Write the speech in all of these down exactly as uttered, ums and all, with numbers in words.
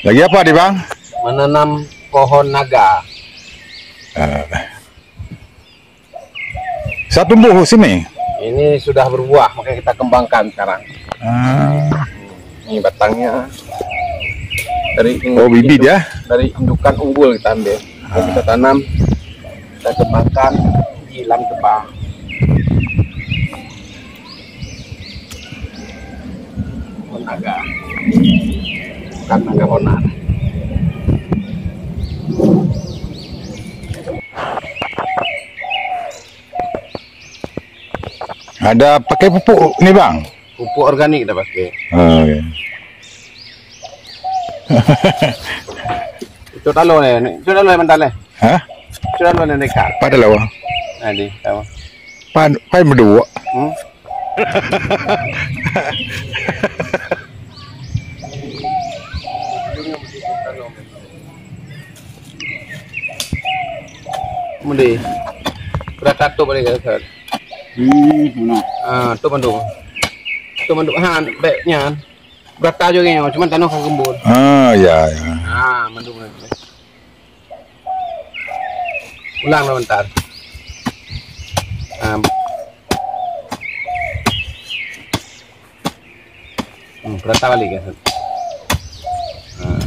Lagi apa di, Bang? Menanam pohon naga. Ah. Sudah tumbuh sini? Ini sudah berbuah, makanya kita kembangkan sekarang. Ah. Ini batangnya dari, oh, bibit, ya? Dari indukan unggul kita ambil. Ah. Kita tanam, kita kembangkan di lam tempat. Naga. Bukan naga bonar. Ada pakai pupuk ni, Bang? Pupuk organik dah pakai. Oh, ya. Itu talon ni, itu talon mentah ni. Hah? Itu talon ni dekat. Pada lawa. Tadi, tahu. Pan, pan berdua. Hmm? Mudi. Berata tu boleh kata. Hmm, mana? Ah, tu mandu. Tu mandu han, baik nyan. Berata juga nyan, cuman tanah ka gembul. Ah, ya, ya. Ah, mandu. Ulang lah bentar. Ah. Hmm, berata balik kan. Ah.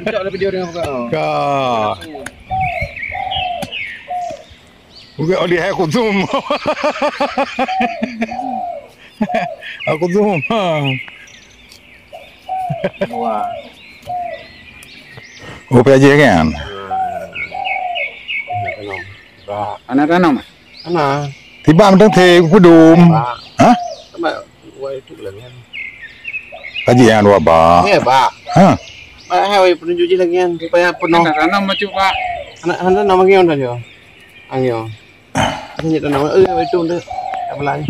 Cok lah video dengan buka. Ka. Bukan oleh aku zoom. Aku zoom. Wah. Oh, P J kan? Anak tanam. Anak. Tiba mantong the pudum. Ba. Hah? Sama wai tu lagi kan. Kaji yang dua ba. Ya, ba. Ha. Ba hai wai penunjuk je lagi kan supaya penuh. Anak tanam macam ba. Anak tanam lagi kan dah. Angyo. Ini tanam eh wai tu dah. Tak belah.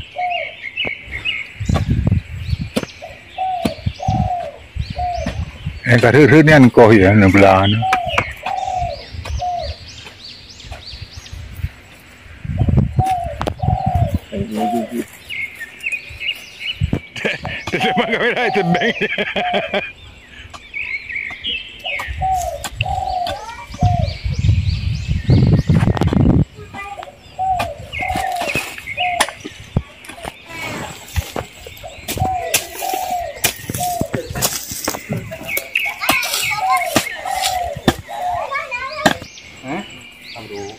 Eh, ka rhut-rhut nyan koh ya, na beula na. Teuleumah kamera tebeng. Eh? Aduh.